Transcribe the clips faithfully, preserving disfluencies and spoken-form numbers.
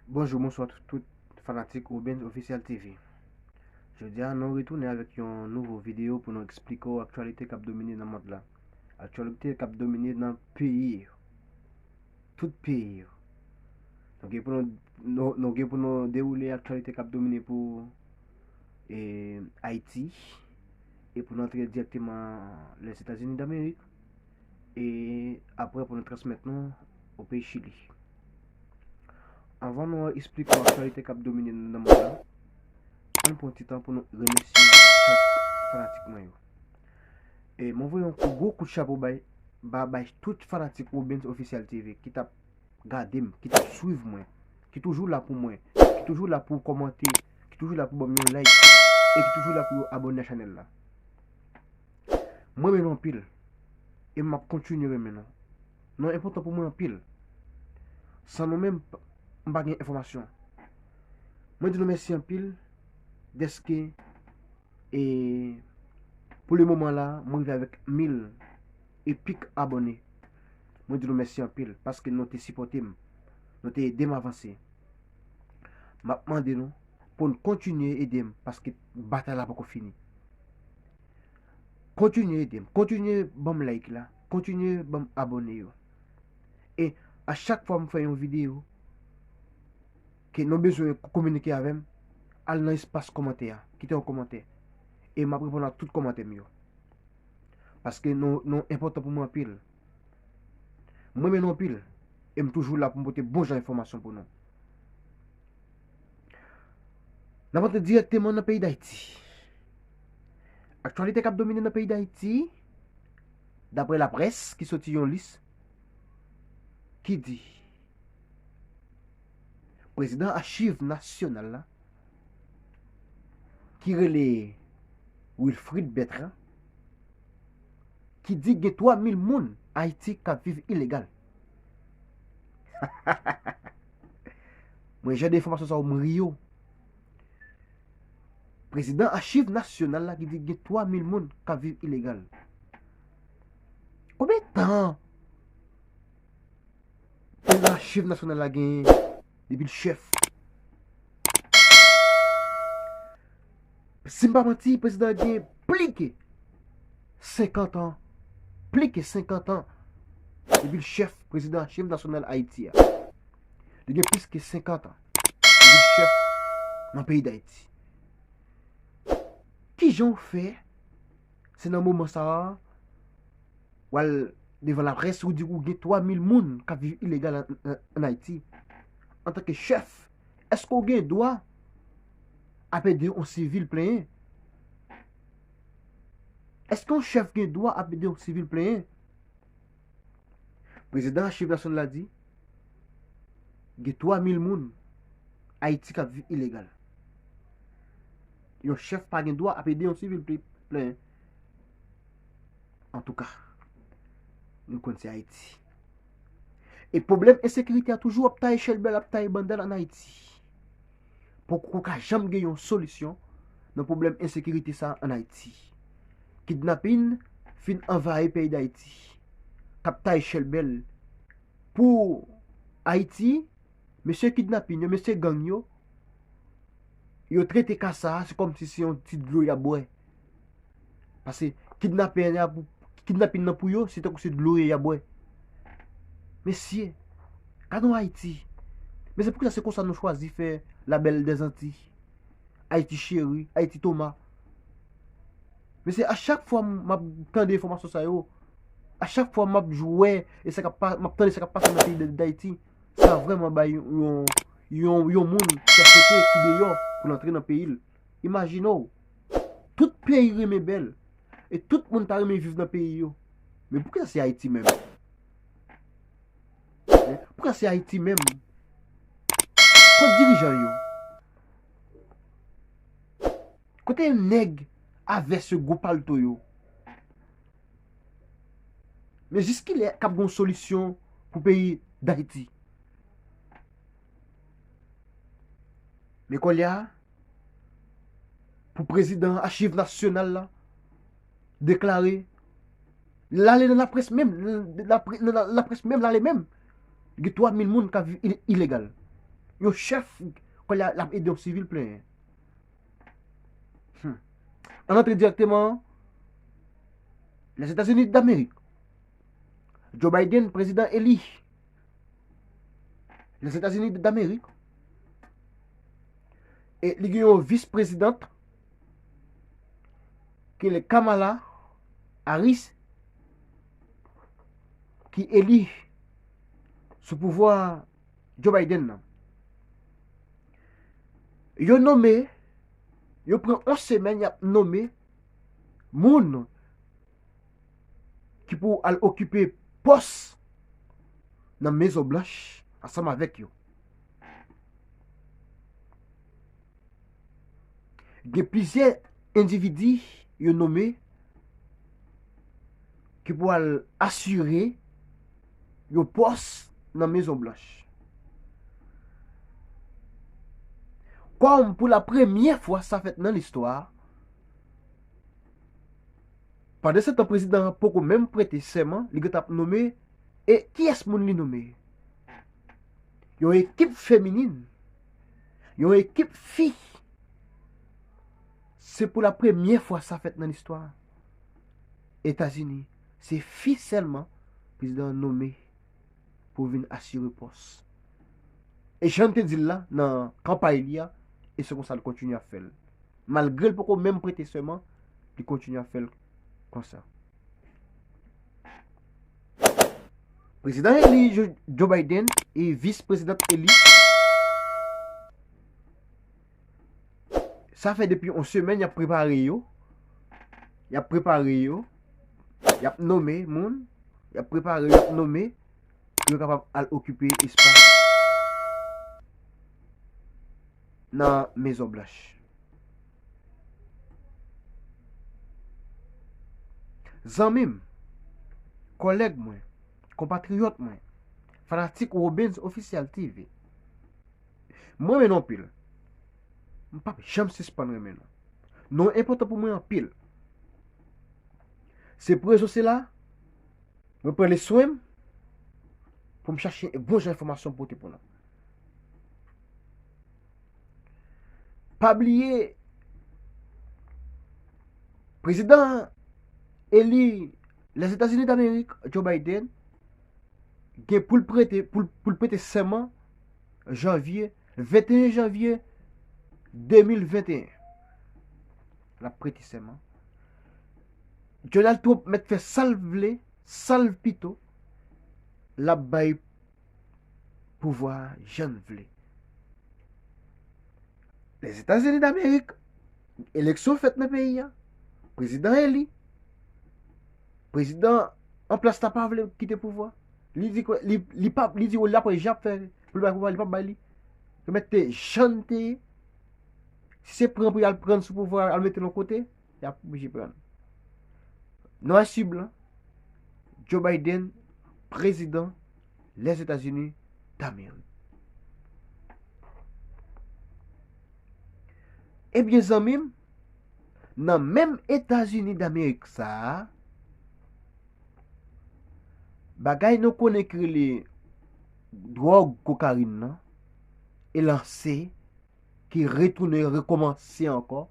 Bonjou, bonswa tout fanatik Obens Official T V. Jodi a, nou retounen avèk yon nouvo videyo pou nou eksplike w aktyalite k ap domine nan mond la. Aktyalite k ap domine nan peyi yo. Tout peyi yo. Nou gen pou nou, nou, nou gen pou nou dewoule aktyalite k ap domine pou, e, Ayiti. E pou nou antre dirèkteman Lèzetazini Damerik. E apre pou nou transmèt nou o peyi Chili. Anvan nou eksplike w aktyalite k ap domine nan mond la, ann pran ti tan pou nou remèsye chak fanatik mwen yo. E mwen voye yon kou, gwo kout chapo bay, ba, bay tout fanatik Obens Official T V ki t ap gade m, ki t ap swiv mwen, ki toujou la pou mwen, ki toujou la pou kòmante, ki toujou la pou ban m yon like, e ki toujou la pou yo abòne a chanèl la. Mwen renmen nou anpil, e m ap kontinye renmen nou. Nou enpòtan pou mwen anpil. San nou menm, m pa gen enfòmasyon. Mwen di nou mèsi anpil dèske, e, pou le moman la, mwen rive avèk mil epik abòne. Mwen di nou mèsi anpil paske nou te sipòte m, nou te ede m avanse. M ap mande nou pou n kontinye ede m paske batay la poko fini. Kontinye ede m, kontinye ban m like la, kontinye ban m abòne yo. E a chak fwa m fè yon videyo ke nou bezwen ko-, kominike avè m, al nan espas kòmantè a, kite yon kòmantè. E m ap reponn a tout kòmantè m yo. Paske nou, nou enpòtan pou mwen anpil. Mwen renmen nou anpil. E m toujou la pou m pote bon jan enfòmasyon pou nou. N ap antre dirèkteman nan peyi Dayiti. Aktyalite k ap domine nan peyi Dayiti, daprè laprès ki soti yon lis ki di, prezidan achiv nasyonal la, ki rele Wilfrid Bertrand, ki di gen twa mil moun Ayiti k ap viv ilegal. Mwen, jan de enfòmasyon sa yo, m ri yo. Prezidan achiv nasyonal la ki di gen twa mil moun k ap viv ilegal. Konbyen tan prezidan achiv nasyonal la genyen depi l chèf? Si m pa manti, prezidan an gen plis ke senkant an. Plis ke senkant an depi l chèf, prezidan chèf nasyonal Ayiti a. Li gen plis ke senkant an depi l chèf nan peyi Dayiti. Kijan w fè, se nan moman sa a, w al devan laprès, ou di ou gen twa mil moun k ap viv ilegal an, an, an Ayiti. Antanke chèf, èske w gen dwa ap ede yon sivil plenyen? Èske yon chèf gen dwa ap ede yon sivil plenyen? Prezidan achiv nasyonal la di, gen twa mil moun Ayiti k ap viv ilegal. Yon chèf pa gen dwa ap ede yon sivil plenyen. Antouka, nou konn se Ayiti. E pwoblèm ensekirite a toujou ap taye chèlbè l, ap taye banda l an Ayiti. Poko ka janm gen yon solisyon nan pwoblèm ensekirite sa a an Ayiti. Kidnapin fin anvayi peyi Dayiti, k ap taye chèlbè l pou Ayiti. Mesye kidnapin yo, mesye gang yo, yo trete ka sa a, se kòmsi se yon ti dlo y ap bwè. Paske kidnapè a pou, kidnapin nan pou yo, se tankou se dlo y ap bwè. Mesye, gade yon Ayiti. Men se poukisa se konsa nou chwazi fè La Belle des Antilles, Ayiti Cheri, Ayiti Toma. Men se a chak fwa m ap tande enfòmasyon sa yo, a chak fwa m ap wè e sa k ap pa-, m ap tande sa k ap pase nan peyi d-, Dayiti, sa vrèman bay yon, yon, yon moun kè sote ki deyò pou l antre nan peyi l. Imajine w, tout peyi renmen bèl, e tout moun ta renmen viv nan peyi yo. Men poukisa se Ayiti menm? Poukisa se Ayiti menm? Kot dirijan yo? Kote nèg a vès yo, gwo palto yo? Men jiskilè k ap gen yon solisyon pou peyi Dayiti? Men kounye a, pou prezidan achiv nasyonal la deklare, l ale nan laprès menm, nan lapre-, nan la-, laprès menm, l ale menm. Gen twa mil moun k ap viv il-, ilegal. yon chèf, kòlè a, l ap ede yon sivil plenyen. Hmm. Ann antre dirèkteman Lèzetazini Damerik. Joe Biden, prezidan eli Lèzetazini Damerik. E li gen yon vis prezidant ki rele Kamala Harris, ki eli sou pouvwa Joe Biden nan. Yo nome, yo pran yon semèn, y ap nome moun ki pou al okipe pòs nan Mezon Blanch ansanm avèk yo. Gen plizyè endividi yo nome ki pou al asire yon pòs nan Mezon Blanch. Kòm pou la premyè fwa sa fèt nan listwa, pandan se tan prezidan an poko menm prete sèman, li gentan ap nome. E kiyès moun li nome? Yon ekip feminin, yon ekip fi. Se pou la premyè fwa sa fèt nan listwa Etazini. Se fi sèlman prezidan an nome pou vin asire pòs. E jan n te di l la nan kanpay li a, e se konsa l kontinye ap fè l. Malgre l poko menm prete sèman, li kontinye ap fè l konsa. Prezidan eli Jo-, Joe Biden e vis prezidant eli, sa fè depi yon semèn y ap prepare yo. Y ap prepare yo. Y ap nome moun. Y ap prepare yo, y ap nome pou yo kapab al okipe espas nan Mezon Blanch. Zanmi m, kòlèg mwen, konpatriyòt mwen, fanatik Robens Official T V, mwen renmen nou anpil. M p ap janm sispann renmen nou. Nou enpòtan pou mwen anpil. Se pou rezon sila, mwen pran le swen m pou m chache bon jan enfòmasyon pote pou nou. Pa bliye, prezidan eli Lèzetazini Damerik, Joe Biden, gen pou l prete, pou l, pou l prete sèman janvye, venteyen janvye de mil venteyen. L ap prete sèman. Donald Trump mèt fè sa l vle, sa l pito, l ap bay pouvwa a jan l vle. Lèzetazini Damerik, eleksyon fèt nan peyi a, prezidan eli, prezidan an plas la pa vle kite pouvwa. Li di ke li, li pa, li di w l ap wè jan ap fè pou l bay pouvwa, li p ap bay li. Yo mèt te jan l te ye. Si se pran pou y al pran sou pouvwa, al mete l yon kote, y ap oblije pran. Nwa e sib lan, Joe Biden, prezidan Lèzetazini Damerik. Ebyen, zanmi m, nan menm Etazini Damerik sa a, bagay nou konnen ki rele dwòg kokayin nan, e lanse, ki retounen rekòmanse ankò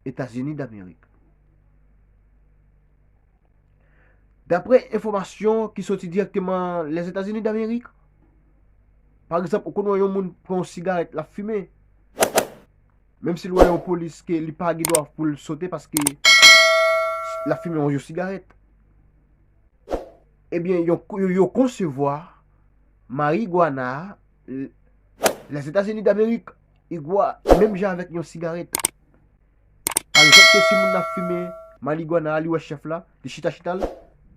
Etazini Damerik. Daprè enfòmasyon ki soti dirèkteman Lèzetazini Damerik, pa egzanp, ou konn wè yon moun pran yon sigarèt, l ap fimen, menm si l wè yon polis ke li pa gen dwa pou l sote paske l ap fimen yon, yon sigarèt. Ebyen, yo, yo, yo konsevwa marigwana a, l-, Lèzetazini Damerik, igwa, menm jan avèk yon sigarèt. Pa egzanp, ke si moun nan ap fimen marigwana a, li wè chèf la, li chita chita l,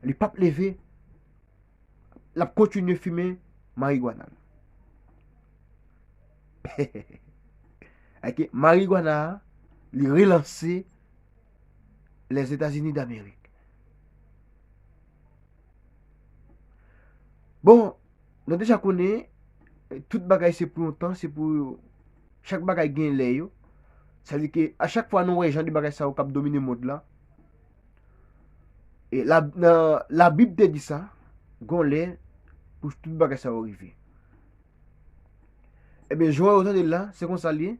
li p ap leve, l ap kontinye fimen marigwana l. Ake marigwana a, li relanse Lèzetazini Damerik. Bon, nou deja konnen, tout bagay se pou yon tan, se pou, chak bagay gen lè yo. Sa vle di ke a chak fwa nou wè jan de bagay sa yo k ap domine mond la, e la, nan, Labib te di sa, gon lè pou tout bagay sa yo rive. Ebyen, jan w tande l la, se konsa l ye.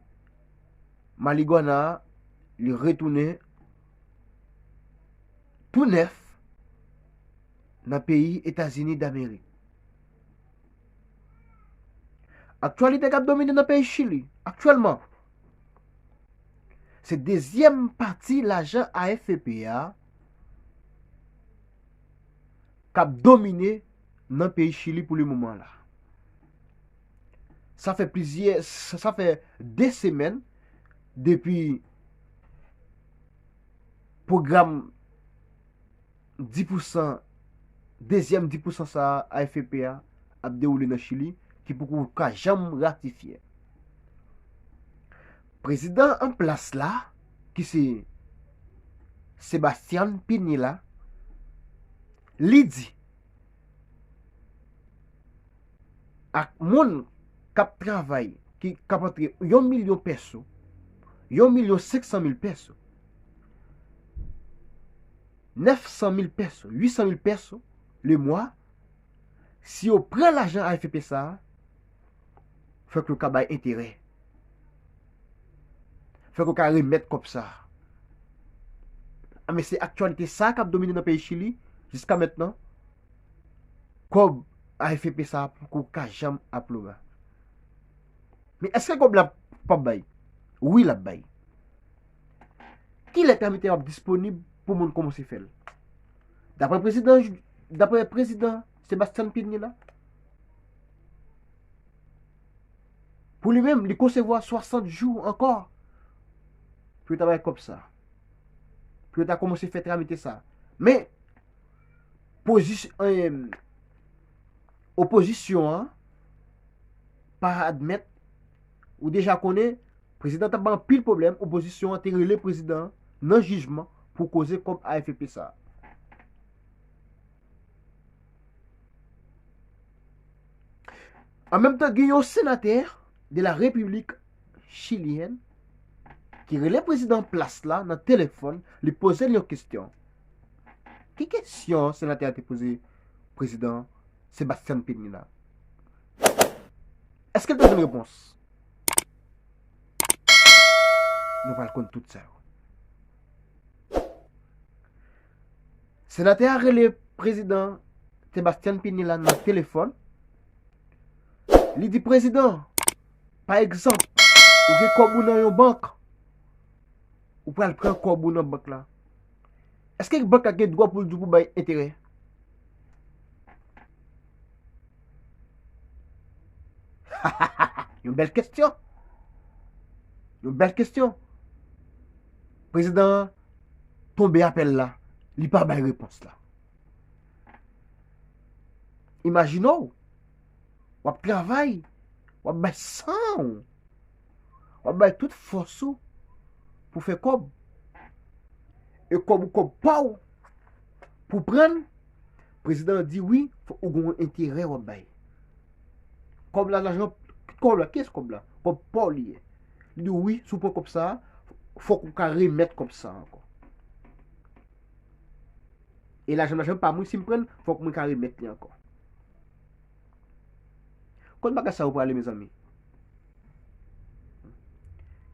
Maligwana a, li retounen tou nèf nan peyi Etazini Damerik. Aktyalite k ap domine nan peyi Chili, aktyèlman, se dezyèm pati lajan A F P a k ap domine nan peyi Chili pou le moman la. Sa fè plizyè, sa, sa fè de semèn depi pwogram dis pousan, dezyèm dis pousan sa a, A F P a, ap dewoule nan Chili, ki poko ka janm ratifye. Prezidan an plas la, ki se Sebastian Pinilla, li di ak moun k ap travay, ki k ap antre yon milyon pèso, yon milyon senk san mil pèso, nèf san mil pèso, uit san mil pèso le mwa, si yo pran lajan A F P sa a, fòk yo ka bay enterè. Fòk yo ka remèt kòb sa a. A, men se aktyalite sa a k ap domine nan peyi Chili jiska mentnan. Kòb A F P sa a poko ka janm ap lora. Men èske kòb la p ap bay? Wi, l ap bay. Kilè tramite a ap disponib pou moun kòmanse fè l? Daprè prezidan, daprè prezidan Sebastian Pinilla, pou li menm, li konsevwa swasant jou ankò pou yo ta bay kòb sa. Pou yo ta kòmanse fè tramite sa. Men, pozis-, em, opozisyon an pa admèt, ou deja konnen, prezidan t ap bay anpil pwoblèm, opozisyon an te rele prezidan an nan jijman pou koze kòb A F P sa. An menm tan, gen yon senatè de la Repiblik Chiliyèn ki rele prezidan plas la nan telefòn, li poze l yon kesyon. Ki kesyon senatè a te poze prezidan Sebastian Pinilla? Èske l te jwenn repons? Nou pral konn tout sa yo. Senatè a rele prezidan Sebastian Pinilla nan telefòn. Li di, "Prezidan, pa egzanp, ou gen kòb ou nan yon bank, ou pral pran kòb ou nan bank la. Èske bank la gen dwa pou l di w pou bay enterè?" Yon bèl kesyon. Yon bèl kesyon. Prezidan an tonbe apèl la. Li pa bay repons la. Imajine w, w ap travay, w ap bay san w, w ap bay tout fòs ou pou fè kòb. E kòb ou, kòb pa w, pou pran l, prezidan an di wi, fòk ou gen yon enterè w ap bay. Kòb la, lajan, kòb la, kiyès kòb la? Kòb pa w li ye. Li di wi, si w pran kòb sa a, fòk ou ka remèt kòb sa a ankò. E lajan, lajan pa mwen, si m pran l, fòk mwen ka remèt li ankò. Kot bagay sa yo prale, mezanmi?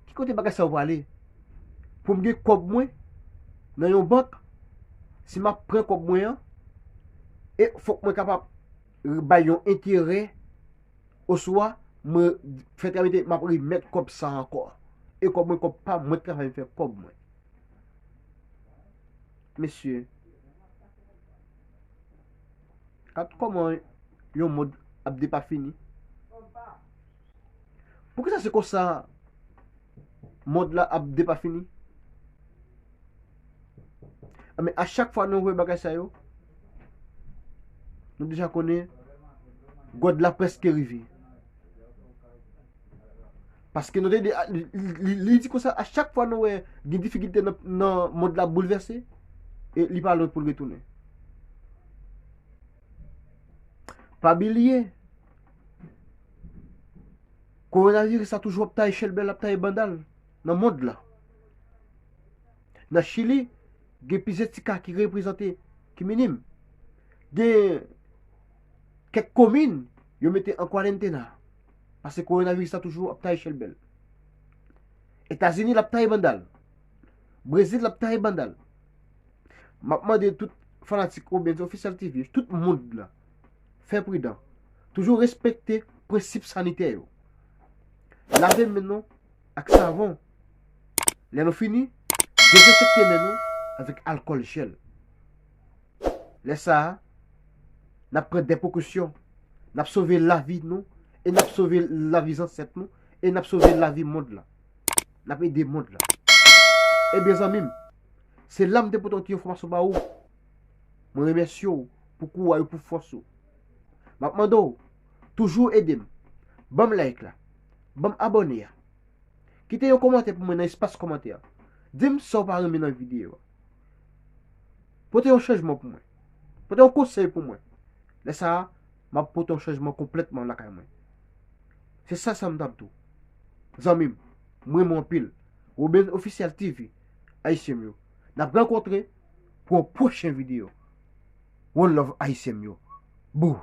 Ki kote bagay sa yo prale? Pou m gen kòb mwen nan yon bank, si m ap pran kòb mwen an, e fòk mwen kapab bay yon enterè, oswa mwen fè travèse, m ap remèt kòb sa ankò. E kòb mwen, kòb pa mwen, travay, m fè kòb mwen. Mesye, gad kòman yon mond ap depafini. Poukisa se konsa mond la ap depafini? Anben, a chak fwa nou wè bagay sa yo, nou deja konnen God la prèske rive. Paske nou te di, li, li, li di konsa, a chak fwa nou wè gen difikilte nan, nan mond la boulvèse, e li pa lwen pou l retounen. Pa bliye, kowonaviris la toujou ap taye chèlbè l, ap taye banda l nan mond la. Nan Chili, gen plizyè ti ka ki reprezante, ki minim. Gen kèk komin, yo mete an kwarantena. Paske kowonaviris la toujou ap taye chèlbè l. Etazini l ap taye banda l. Brezil l ap taye banda l. M ap mande tout fanatik Robens Officiel T V, tout mond la, fè pridan. Toujou respekte prensip sanitè yo. Lave men nou ak savon. Lè nou fini, dezenfekte men nou avèk alkòl jèl. Lè sa a, n ap pran de prekosyon. N ap sove lavi nou, e n ap sove lavi zansèt nou, e n ap sove lavi mond la. N ap ede mond la. Ebyen zanmi m, se la m te pote yon ti enfòmasyon ba ou. Mwen remèsye w pou kouraj ou, pou fòs ou. M ap mande w, toujou ede m. Ban m like la. Ban m abòne a. Kite yon kòmantè pou mwen nan espas kòmantè a. Di m sa w pa renmen nan videyo a. Pote yon chanjman pou mwen. Pote yon konsèy pou mwen. Lè sa a, m ap pote yon chanjman konplètman lakay mwen. Se sa sa m t ap di w. Zanmi m, m renmen w anpil. Robens Officiel T V, Ayisyen m yo. N ap rankontre pou yon pwochen videyo. One love Ayisyen m yo. Boo!